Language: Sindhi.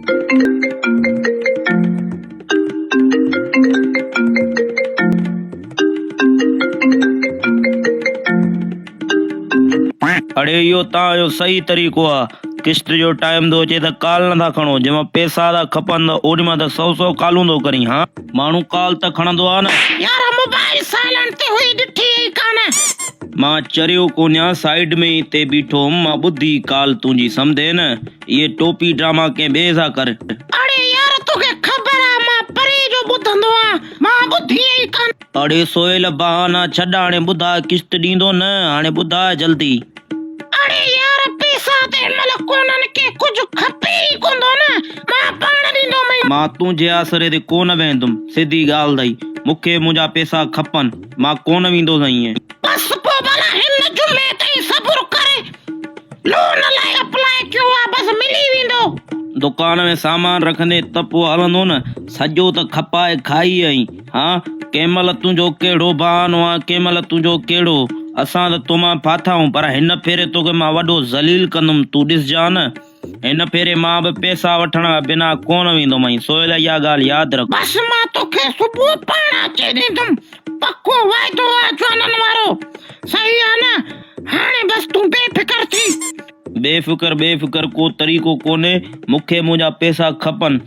اڙي اهو توهان جو صحيح طريقو آ. قسط جو ٽائيم ٿو اچي ته ڪال نٿا کڻو. جنهن مهل پئسا ٿا کپن ته اوڏي مهل ته سئو سئو ڪالون ٿو ڪرين ها. ماڻهو ڪال ته کڻندو آ نه. يار موبائل سائلنٽ تي هئي ڏٺي ئي ڪانه. مان چريو ڪونهيان سائيڊ ۾ ئي تي بيٺو هوم مان ٻڌي ڪال تنهنجي سمڌين نه. اهي ٽوپي ڊراما ڪنهن ٻئي سان ڪر. اڙي يار توکي خبر آ مان پري جو ٻڌندو آن مان ٻڌي ئي ڪانه. اڙي سهيل بهانا ڇڏ هاڻي ٻڌاء قسط ڏيندو نه هاڻي ٻڌاء جلدي. اڙي يار پيسا ته هن مهل ڪونهن ڪي ڪجهه کپي ئي ڪوندو نه مان پاڻ ڏيندومئي. مان تنهنجي آسري تي ڪونه ويهندم سڌي ڳالهه اٿئي مون کي منهنجا پيسا کپن مان ڪونه ويندوس ائين. بس پوء ڀلا هن جمعي تائين صبر ڪر لون لاء اپلاء ڪيو آ بس ملي ويندو. دڪان ۾ سامان رکندي ته پوء هلندو نه سڄو ته کپائي کائي آئين ها ڪنهن مهل تنهنجو ڪهڙو بهانو آ ڪنهن مهل تنهنجو ڪهڙو اسان ته تو مان ڦاٿا آهيون پر هن ڦيري توکي مان وڏو ذليل ڪندم تون ڏسجان نه هن ڦيري مان به پئسا وٺڻ کان بنا ڪونه ويندومئين سهيل اها ڳالهه ياد رک. بس مان توکي صبح پاڻ اچي ڏيندم پڪو واعدو آ جوانن وارو صحيح آ نه هاڻي بس تون بي فڪر ٿي. بي فڪر بي فڪر ڪو طريقو ڪونهي مون کي منهنجا پئسا کپن.